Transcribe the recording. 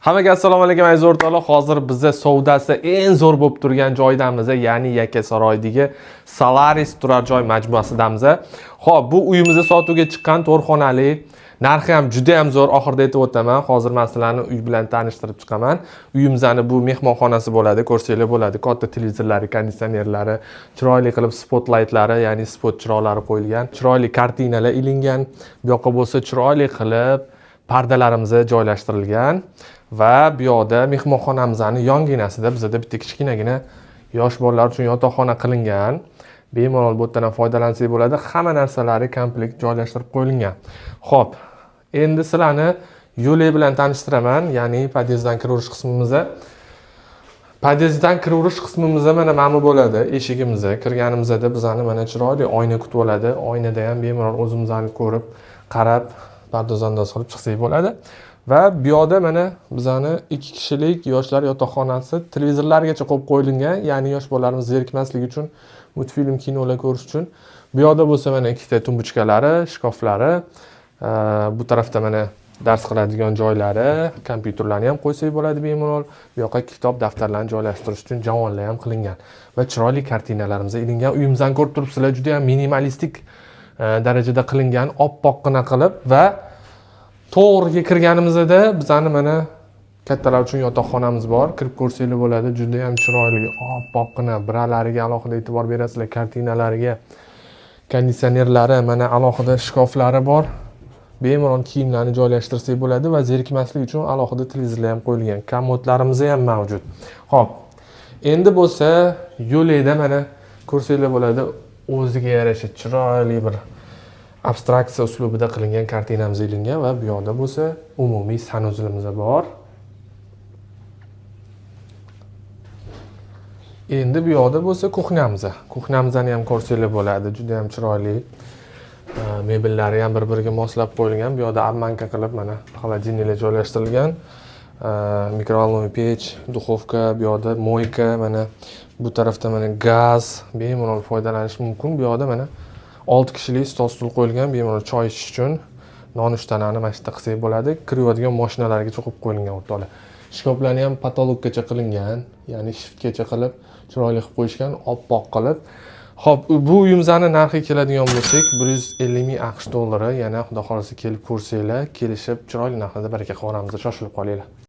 Hammaga assalomu alaykum, aziz o'rtoqlar. Hozir biza savdosi eng zo'r bo'lib turgan joydamiz, ya'ni Yakkasaroydagi Solaris turar joy majmuasidamiz. Xo'p, bu uyimizda sotuvga chiqqan 4 xonali, narxi ham juda ham zo'r, oxirida aytib o'taman. Hozir men sizlarni uy bilan tanishtirib chiqaman. Uyimizni bu mehmonxonasi bo'ladi, ko'rsanglar bo'ladi. Katta televizorlari, konditsionerlari, chiroyli qilib spotlightlari, ya'ni spot chiroqlari qo'yilgan, chiroyli kartinalar ilingan. Bu yoqqa bo'lsa chiroyli qilib pardalarimiz joylashtirilgan va bu yoqda mehmonxonamizni yonginasida bizada bitta kichkinagina yosh bolalar uchun yotoqxona qilingan. Bemalol bu yerdan ham foydalansak bo'ladi. Hamma narsalari komplekt joylashtirib qo'yilgan. Xo'p, endi sizlarni yo'lak bilan tanishtiraman, ya'ni podyezddan kiraverish qismimizda. Podyezddan kiraverish qismimizda mana bu bo'ladi eshigimizda. Kirganimizda bizani mana chiroyli oyna kutib oladi. Oynada ham bemalol o'zimizni ko'rib, qarab, pardoz-andoz qilib chiqsak bo'ladi. Va bu yoqda mana bizani 2 kishilik yoshlar yotoqxonasi televizorlargacha qo'yib qo'yilgan, ya'ni yosh bolalarimiz zerikmasligi uchun, multfilm, kinolar ko'rish uchun. Bu yoqda bo'lsa mana ikkita tumbuchkalari, shkaflari, bu tarafda mana dars qiladigan joylari, kompyuterlarni ham qo'ysak bo'ladi bemalol. Bu yoqqa kitob, daftarlarni joylashtirish uchun javonlar ham qilingan va chiroyli kartinalarimiz ilingan. Uyimizni ko'rib turibsizlar, juda ham minimalistik darajada qilingan, oppoqqina qilib. Va to'g'riga kirganimizda bizani mana kattalar uchun yotoqxonamiz bor. Kirib ko'rsanglar bo'ladi, juda ham chiroyli, oppoqqina, bralariga alohida e'tibor berasizlar, kartinalariga, konditsionerlari, mana alohida shkaflari bor. Bemalol kiyimlarni joylashtirsak bo'ladi va zerikmaslik uchun alohida televizorlar ham qo'yilgan, komodlarimiz ham mavjud. Xo'p, endi bo'lsa yo'lakda mana ko'rsanglar bo'ladi, o'ziga yarasha chiroyli bir abstraksiya uslubida qilingan kartinamiz ilingan va bu yoqda bo'lsa umumiy санузел imiz bor. Endi bu yoqda bo'lsa кухня miz. Кухня mizni ham ko'rsanglar bo'ladi, juda ham chiroyli. Mebellari ham bir-biriga moslab qo'yilgan. Bu yoqda обманка qilib mana холодильник lar joylashtirilgan. Микроволновый pech, духовка, bu yoqda мойка, mana bu tarafda mana gaz, bemalol foydalanish mumkin. Bu yoqda mana 6 kishilik stol, stul qo'yilgan, bemalol choy ichish uchun nonushtalarni mana shu yerda qilsak bo'ladi. Kir yuvadigan mashinalargacha qo'yib qo'yilgan, o'rtoqlar. Shkaflarni ham потолок gacha qilingan, ya'ni shiftgacha qilib, chiroyli qilib qo'yishgan, oppoq qilib. Xo'p, bu uyimizni narxiga keladigan bo'lsak, 150 ming AQSh dollari. Yana Xudo xohlasa kelib ko'rsanglar, kelishib, chiroyli narxlarda baraka qilib yuboramiz. Shoshilib qolinglar.